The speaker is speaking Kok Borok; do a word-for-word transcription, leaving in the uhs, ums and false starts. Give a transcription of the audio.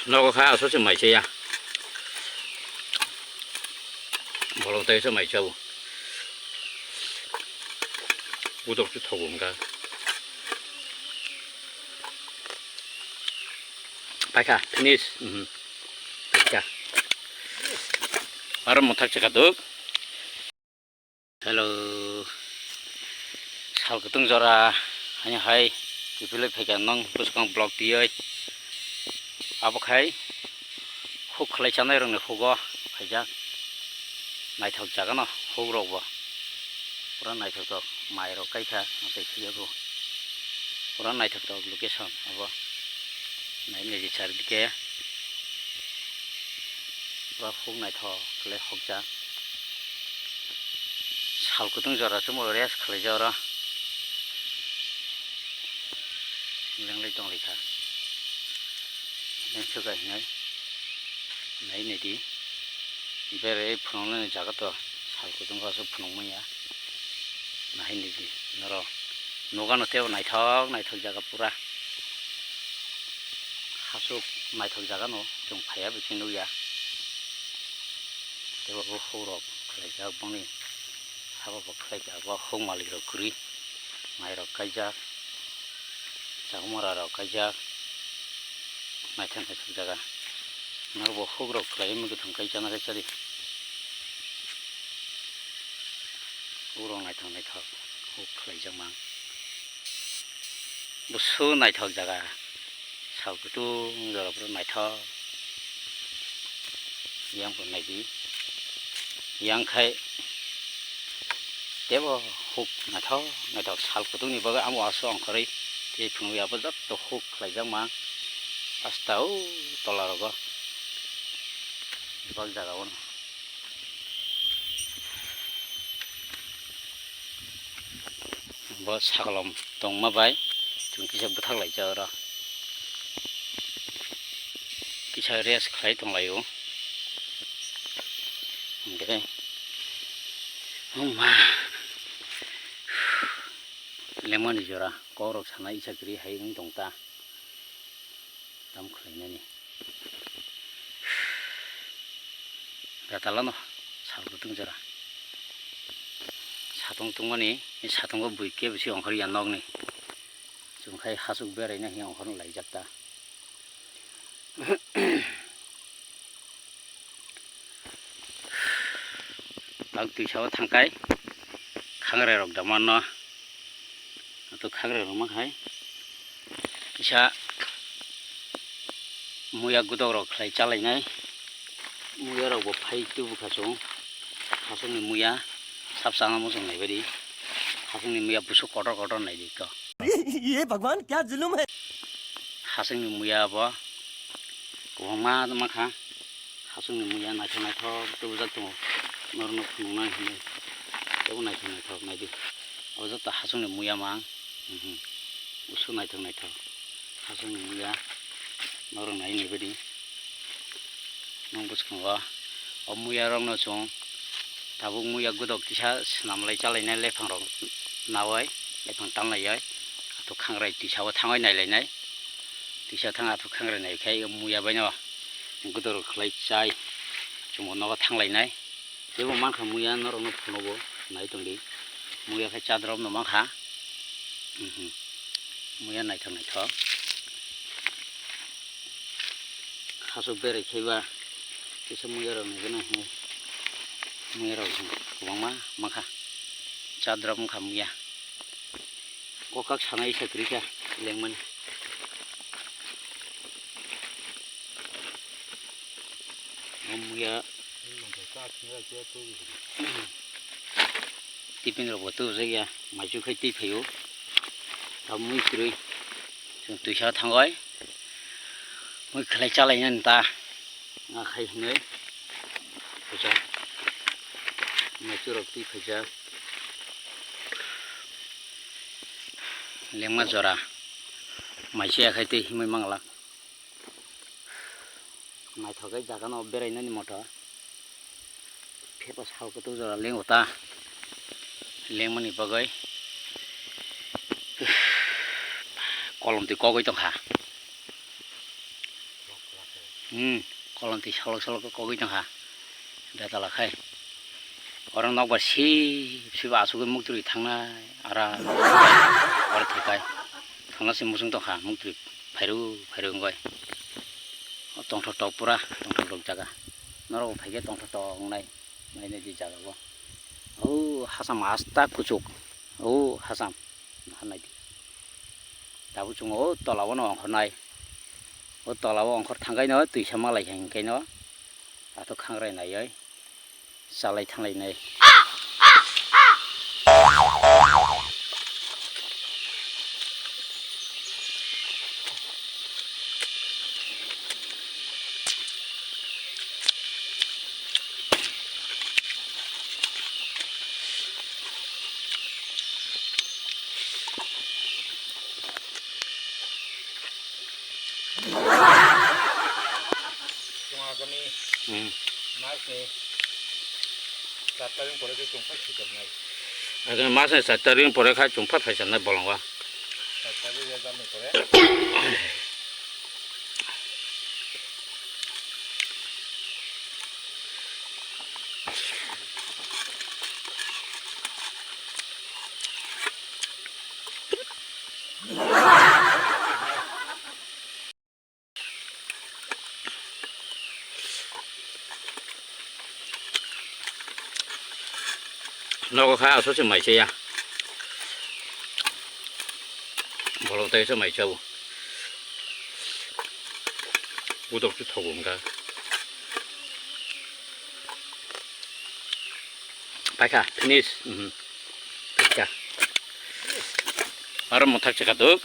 Nogo kha aswk se mai chaya. Bolong tai se mai chao. Budok se thogo wngkha. Paikha, finish. Mhm. Paikha. Aro mwthak se kaduk. Hello. Sal kutung jora, hani hai, kiphilwi phaikha nong bwskang vlog twiwi. Abo khai huk khlai chanai rokni hugo phaijak. Naithok jaga no huk rok bo. Pura naithok tok, mai rok kaikha, tei khiyago. Pura naithok tok location abo. Nai nai chardike. Pura huk naithok khlai hokjak. Sal kutung jora chwngbo rest khlaijak oro. Lenglai tonglaikha. Lengsuka hinwi. Nai naidi. Bere phunuknani jaga to sal kutung aswk phunukmanya. Nahai naidi norok. Nokano teibo naithok naithok jaga pura. Hasuk naithok jaga no chwng phaiya bisingo nukya. Teibo bo hukrok khlaijak boni sabo bo khlaijak bo huk malik rok kwrwi. Mai rok kaijak. Chakmara rok kaijak. Naithok naithok jaga. Norok bo hukrok khlai mui kwthwng kai chana khe chadi. Hukrok naithok naithok huk khlaijakma. Busu naithok jaga. Sal kutung jora phuru naithok. Yang bo naidi. Yang khai tebo huk naithok naithok sal kutung ni bagwi amo aswk ongkhorwi tei phunukya bo jotto huk khlaijakma. Asta o tola rogo bebak jaga o. Bo sakolom tongma bai chwng kisa bwthak laijak oro. Kisa rest khlai tong laio. Hwnkhe, oh ma. Lemani jora, kokrok sana isa kwrwi hai wng tong ta. Tam khlainani. Gatalano sal kutung jora. Satung tungmani, satungo bui kebo se ongkhorya nokni. Chwng khai hasuk beraina hiya ongkhorna laijak ta. Ang twi sao thangkai khangrai rok da manno. Ato khangrai rok ma khai kisa muya gudok rok khlai chalainai. Muya rok bo phai tubu kha chwng. Hasukni muya sab chana muchung nai badi. Hasukni muya busuk kotor kotor nai di to. Ye Bhagwan, kya zulum hai? Hasukni muya bo kwbangma ma kha. Hasukni muya naithok naithok tubujak tongo. Norokno phunuknai hinwi teibo naithok naithok naidi. Abo joto hasukni muya mang. Mhm. Usu naithok naithok. Hasukni muya norok nai nai badi. Nwng bwskango o muya rokno chwng tabuk muya gudok kisa swnamlai chalainai lephang rok nawai lephang tanlaiya. Athuk khangrai tisa o thangwi nailainai. Tisa thang athuk khangrai naikhai o muya baino gudok rok khlai chai chwngbo nogo thanglainai. Teibo mankha muya norokno phunugo nai tongdi. Muya khe chadrop no mankha. Mhm. Muya naithok naithok. Hasuk berai khaiba kisa muya rok nai gana hinwi. Muya rok kwbangma mankha. Chadrop wngkha muya. Kokak sanai isa kwrwi kha lengmani. O muya tipin rok bo tubujak ya, maichuk khai twi phaio. Abo mui kwrwi chwng twisa thangoi mui khlai chalainani ta nga khai hinwi puja maichuk rok twi phaijak. Lengma jora mai chaya khai tei himwi mangla. Naithok khe jaga no berainani motha. Phiyaba sal kutung jora lengo ta. Lengmani bagwi kolom twi kogwi tongkha. Hmm, kolom twi solok solok kogwi tongkha. Betala khai. Oro nokbar sip sip asugwi muktwi thangnai ara. Oro thwkai. Thangna se muchung tongkha muktwi phairu phairu wngwi. O tongthok tok pura tongthok tok jaga. Norok bo phaikhe tongthok tok wngnai. Nainai di jaga bo. O hasam asta kuchuk. O hasam. Naharnai di. Tabuk chwng o tola o no ongkhornai. O tola o ongkhor thangkaino twisa malai hai hwnkhaino. Ato khangrai naioi. Chalai thanglai nai. Chwng agami Hmm. Mas ni char tarik pore khe chwng phai swijak nai. Agami mas ni char tarik pore kha chwng phai phaisal nai bolong o. Char tarik result ni pore. Nogo kha aswk se mai chaya. Bolong tai se mai chao. Budok se thogo wngkha. Paikha, finish. Mhm. Paikha. Aro mwthak se kaduk.